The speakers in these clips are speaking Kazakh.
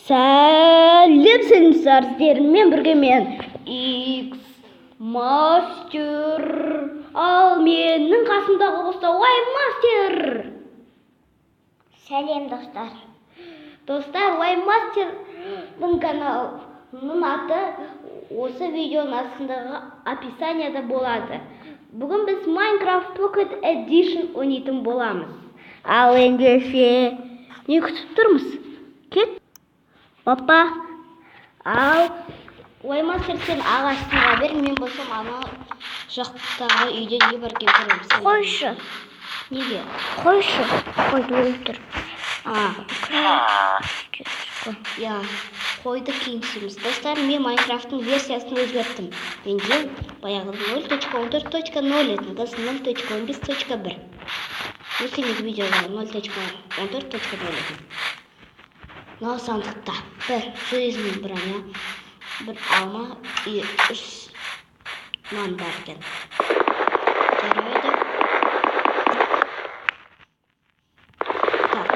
Сәлем сіздермен бірге мен X Мастер. Ал менің қасымдағы болса Y Мастер. Сәлем достар. Достар, Y Мастердің каналының аты осы видеоның астындағы описанияда болады. Бүгін біз Minecraft Pocket Edition ойнайтын боламыз. Ал ендеше не күтіп тұрмыз? Кет. Папа, ал Y Мастер, сен ағаш сыға бер, мен болсам ана жақтағы үйде не бар екен көреміз. Қойшы. Неге? Қойшы. Қойды өлтір. Я, қойды кейін істейміз. Достар, мен Майнкрафттың версиясын өзгерттім. Менде баяғы 0.14.0 еді, қазір 0.15.1. Өткенде видеода 0.14.0 еді. Мынау сандықта бір железный броня, бір алма и 3 нан бар екен. Жарайды. Так.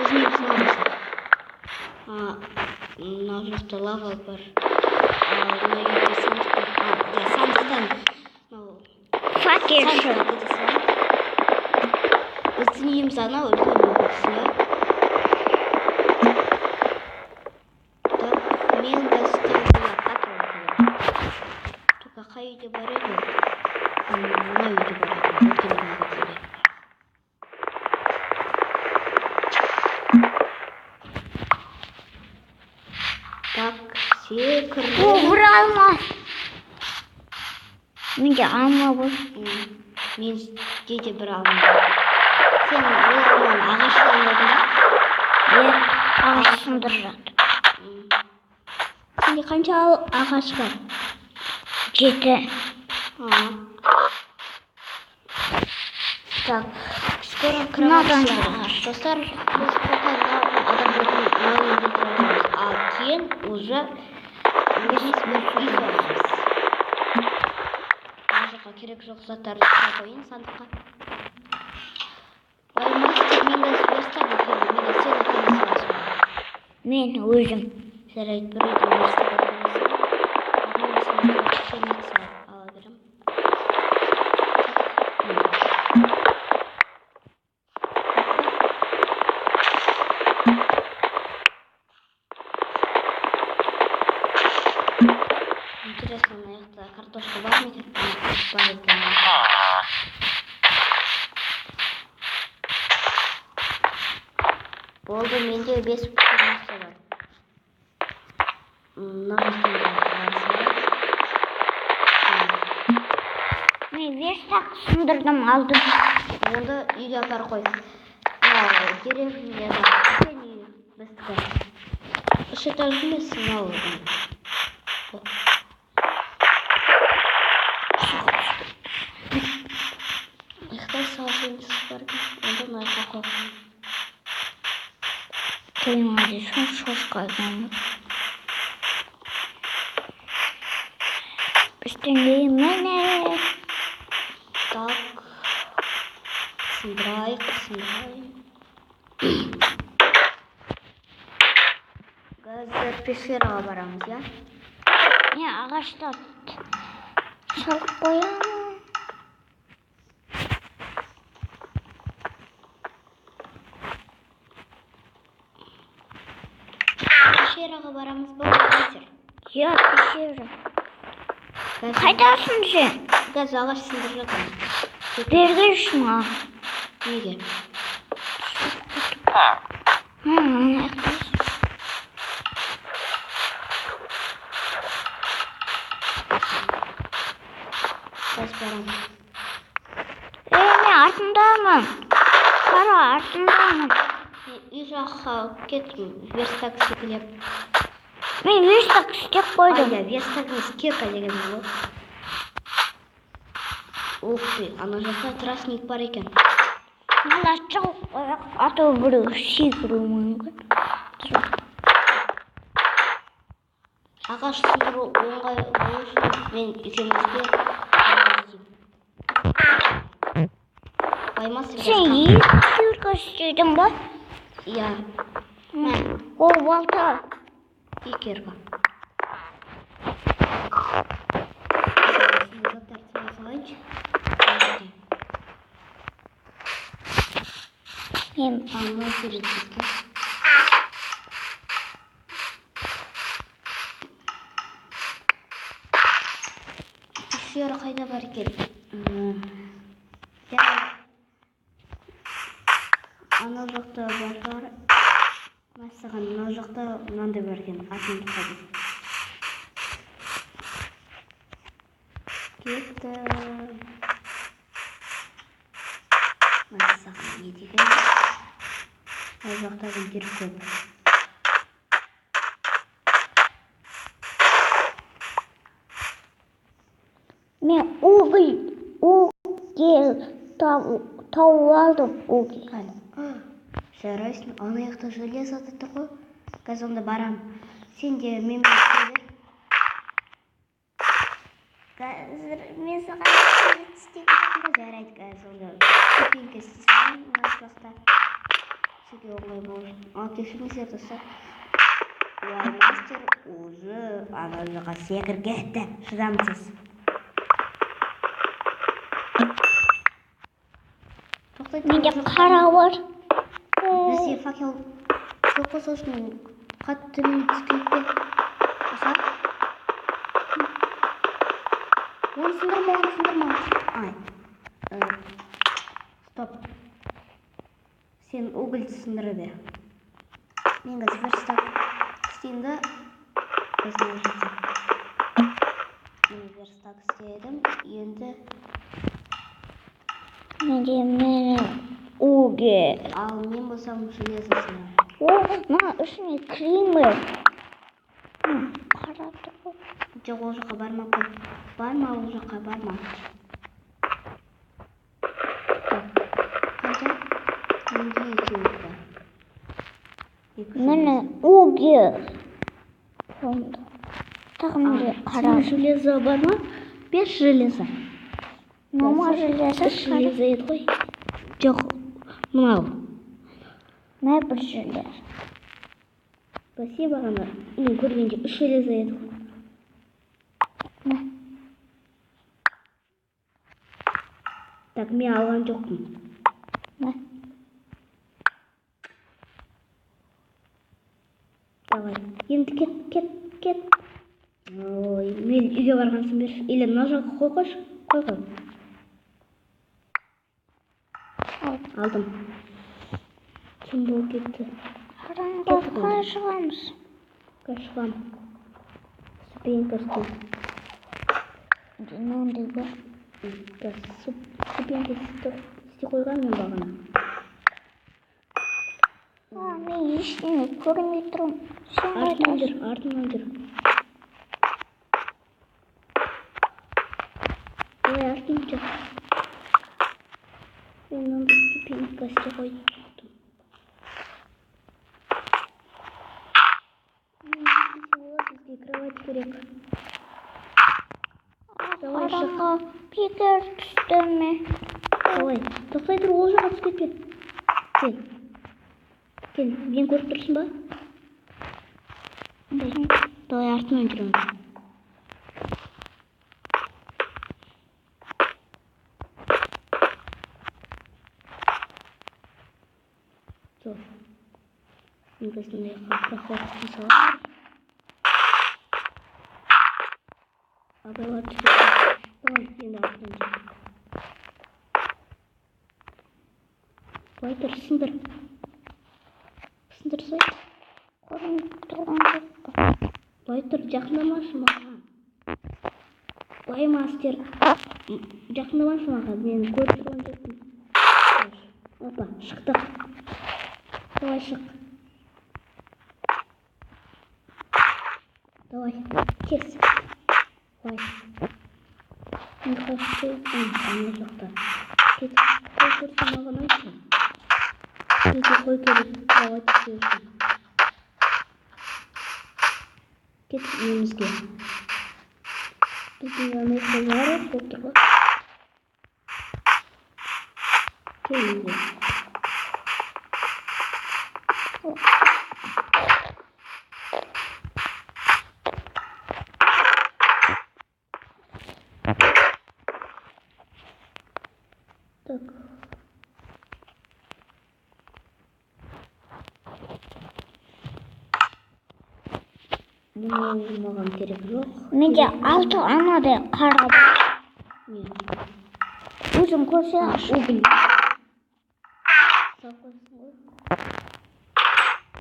Өзіме сынамыз. Мынау жақта лава бар. Мына жерде сандық бар. Я сандықтан мынау Факел. сандықтан кете салайын. Біздің үйіміз анау үлкен үй болсын, иә? Так, мен қазір факел алып. Только қай үйде бар еді? Мына үйде бар еді. Өткен күнгі. Так, секірдім. О, бір алма. Менде алма бар. Менде де бір алма бар. Сен ол алманы ағаштан алдың ба? Е, ағаш сындырып жатыр. Сенде қанша ағаш бар? 7. Так, скоро кровать Мынадан сындырамыз. ағаш. Достар, біз пока мынау адамдардың мынау үйде тұрамыз. Ал кейін уже өзіміз бір үй саламыз. Мына жаққа керек жоқ заттарды салып қояйын сандыққа. Ой, мастер, мен қазір верстак әкелдім. Мен сен әкеле саласың ба? Мен өзім. Жарайды, бір үйден верстак әкеле саламын. Ал мен сендерге пшеница ала беремін. Интересно, мына жақта картошка бар ма екен? Бар екен. Болды, менде 5 пшеница бар. Мына жақтан да ала салайын. Мен верстак сындырдым, алдым. Онда үйге апарып қой. Мынау деревняда үлкен үй біздікі. 3 этажды емес, мынау. Мына саженец бар екен. Онда мына жаққа қойып қояйын. Қойма десең, шошқа айналып. Біздің үй міне. Так. Сындырайық, сындырайық. Қазір пещераға барамыз, иә? Мен ағашты салып қоямын. Пещераға барамыз ба, мастер? Иә, пещера. Қайдасың сен? Қазір ағаш сындырып жатырмын. Бергенші маған. Неге? Мына жақта. Қазір барамын. Мен артындамын. Қара, артындамын. Мен үй жаққа кеттім, верстак секілеп. Мен верстак істеп қойдым. Иә, верстак емес, кирка деген ғой. Ух ты, ана жақта тростник бар екен. Мына шығып қояйық, а то біреу секіруі мүмкін. Ағаш сындыру оңай болу үшін мен екеумізге Баймас Сен 2 кирка істедің ба? Иә. Мә, О, балта. И кирка. Осындай заттарды сала салайыншы. Мен Ал мынау керек бізге. Пещера қайда бар екен? Дәл анау жақта бар шығар. Мәссаған, мынау жақта мынандай бар екен. Атын ұмытып қалдым. Кетті. Мәссаған, не деген? Ол жақта гүлдер көп. Мен уголь тауып алдым, уголь. Қане? Жарайсың, ана жақта железо да тұр ғой. Қазір онда барам. Сен де менімен түсе бер. Қазір мен саған істеп жатырмын. Жарайды, қазір онда ступенька істей салайын мына жақта. Сізге оңай болсын. Ал кешіріңіздер, достар. Ой, мастер уже ана жаққа секіріп кетті. Шыдамсыз. Тоқтай тұр, Менде ол жақта. Қара бар. Бізде факел жоқ қой, сол үшін қатты төмен түсіп кетпе. Аха. Оны сындырма, оны сындырма. Ай. Стоп. Сен угольді сындыра бер. Мен қазір верстак істеймін да, өзіме жетемін. Мен верстак істедім. Енді Менде менің уголь. Ал мен болсам железо сындырамын. О, мына ішіне кремер. Қара тұр ғой. Жоқ, ол жаққа барма қой. Барма, ол жаққа барма. Так, қанша? Менде екеуі бар. Екі Міне железо. Уголь. Сонда. Тағы менде қара. Сенде железо бар ма? Бес железо. Мама, железо. Үш железо еді ғой. Жоқ, мынау. Мә, бір железо. Бәсе, бағана мен көргенде үш железо еді ғой. Мә. Так, мен алған жоқпын. Мә. Давай. Енді кет, кет, кет. Ой, мен үйге барған соң берші. Или мына жаққа қой қойшы. Қой қой. Ал. Алдым. Түн болып кетті. Қараңғы, Кеттік онда. қалай шығамыз? Қазір шығамын. Ступенька істеймін. Мынандай бар. Қазір ступенька істей қойған мен бағана. А, мен ештеңе көрмей тұрмын. Сен Артынан қайдасың? жүр, артынан жүр. Ой, артынан жүр. Мен мынандай ступенька істей қойдым. Не істесе болады, бізге кровать керек. Давай, шық. Қараңғы, бекер түсті ме? Давай, тоқтай тұр, ол жаққа түсіп кетпе. Кел. Кел, мен көріп тұрсың ба? Давай, артынан жүр онда. Зор. Мен қазір мына жаққа проход істей саламын. Абайлап түсіп. Давай, енді артынан жүр. Былай тұр, сындыр. Сындырсай. Көрініп тұрған жоқ. Былай тұр, жақындамашы маған. Былай, мастер. Жақындамашы маған, мен көріп тұрған жоқпын. Опа, шықтық. Давай, шық. Давай, кес. Давай. Не хочу. Ана жақта. Кет, қой көрсе маған айтшы. Бізге қой керек, кровать істеу үшін. Кет үйімізге. Біздің ана жақта жарық болып тұр ғой. Кел үйге. Мынау маған керек жоқ. Менде 6 анадай қара бар. Не? Өзің көрсе. Уголь. Салып қойсын ғой.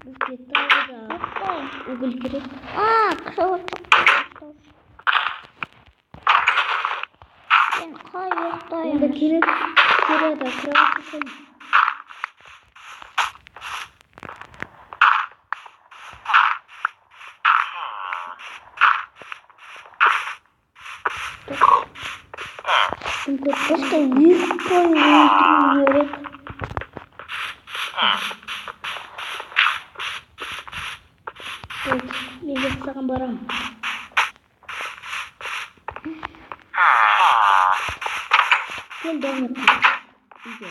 Бізге тағы да уголь керек. А, кровать. Мен қалай ұйықтаймын? Онда керек, керек, кровать жасаймын. Кім көп? Бізге 2 қой өлтіру керек. Болды, мен де саған барамын. Кел домикке. Үйге.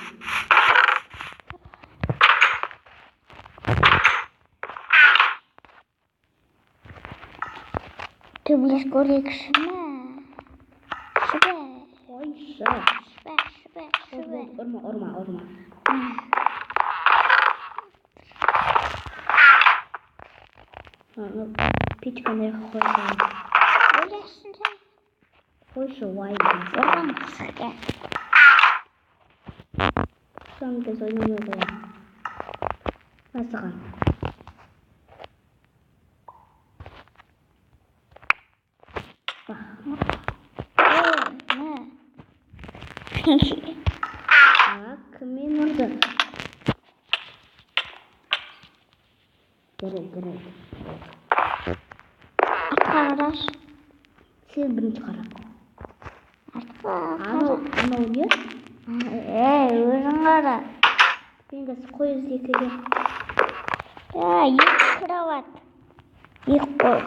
Төбелес көрейікші ме? Шүбә, Қойшы. шүбә, шүбә, шүбә. Ұрма, ұрма, ұрма. Ана печканы қоя саламын. Өлесің сен. Қойшы, уайым. Ұрған қысқа. Сен біз ойнамай қоямын. Мә саған. Мә. А, кіммен ұрды? Жарайды, жарайды. Артқа қарашы. Сен бірінші қара. Артқа Анау, қара. анау не? Ей, өзің қара. Мен қазір қой іздей келемін. Я, 2 кровать. 2 қой.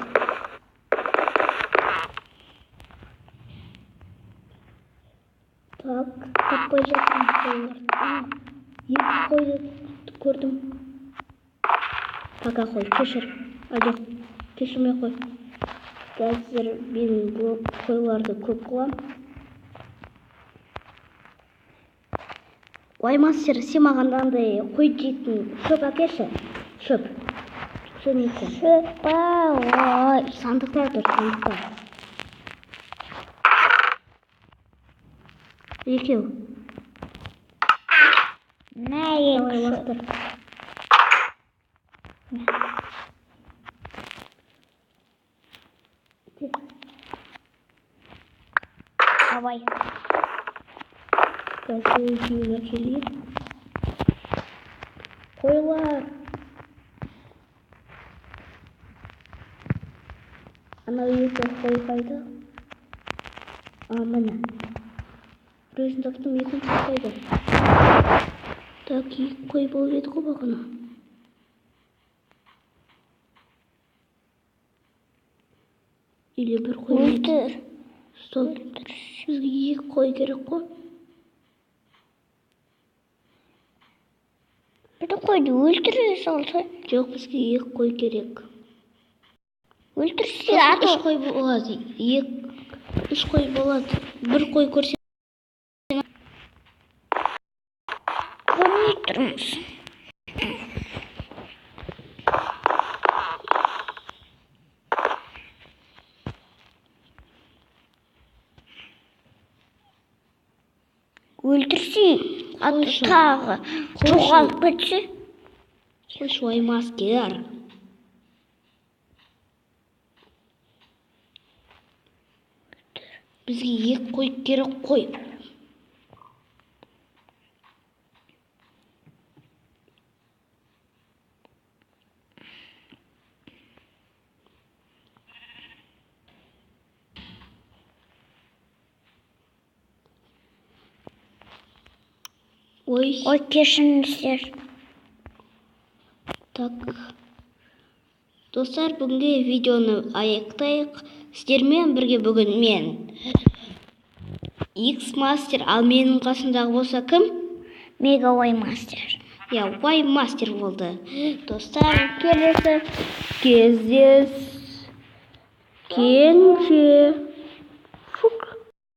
Так, таппай жатырмын қойларды. 2 қойды көрдім. Пока қой, кешір. А, жоқ, кешірмей қой. Қазір мен бұл қойларды көп қыламын. Ой, мастер, сен маған андай қой жейтін шөп әкелші. Шөп. Пшеница. Шөп па, ой. Сандықта тұр, сандықта. Екеу. Мә, Давай, 2 шөп. лақтыр. Давай. Қазір екеуін әкелейін. Қойлар. Анау 2 қой қайда? А, міне. Біреусін таптым, екіншісі қайда? Так, 2 қой болып еді ғой бағана. Или бір қой ма еді? Өлтір. Стоп. Бізге 2 қой керек қой. Бір қойды өлтіре салса. Жоқ, бізге 2 қой керек. Өлтірсе, Сосын аты 3 қой болады. 2, 3 қой болады. Бір қой көрсе. Көрмей тұрмыз. Өлтірсе, аты Қойшы. тағы Қойшы. жоғалып кетсе. Қойшы, ой, мастер. Бізге 2 қой керек қой. Ой, Ой, кешіріңіздер. Так. Достар, бүгінгі видеоны аяқтайық. Сіздермен бірге бүгін мен X Master, ал менің қасымдағы болса кім? Мега Ой Мастер. Я, Ой Мастер болды. Достар, келесі кездескенше.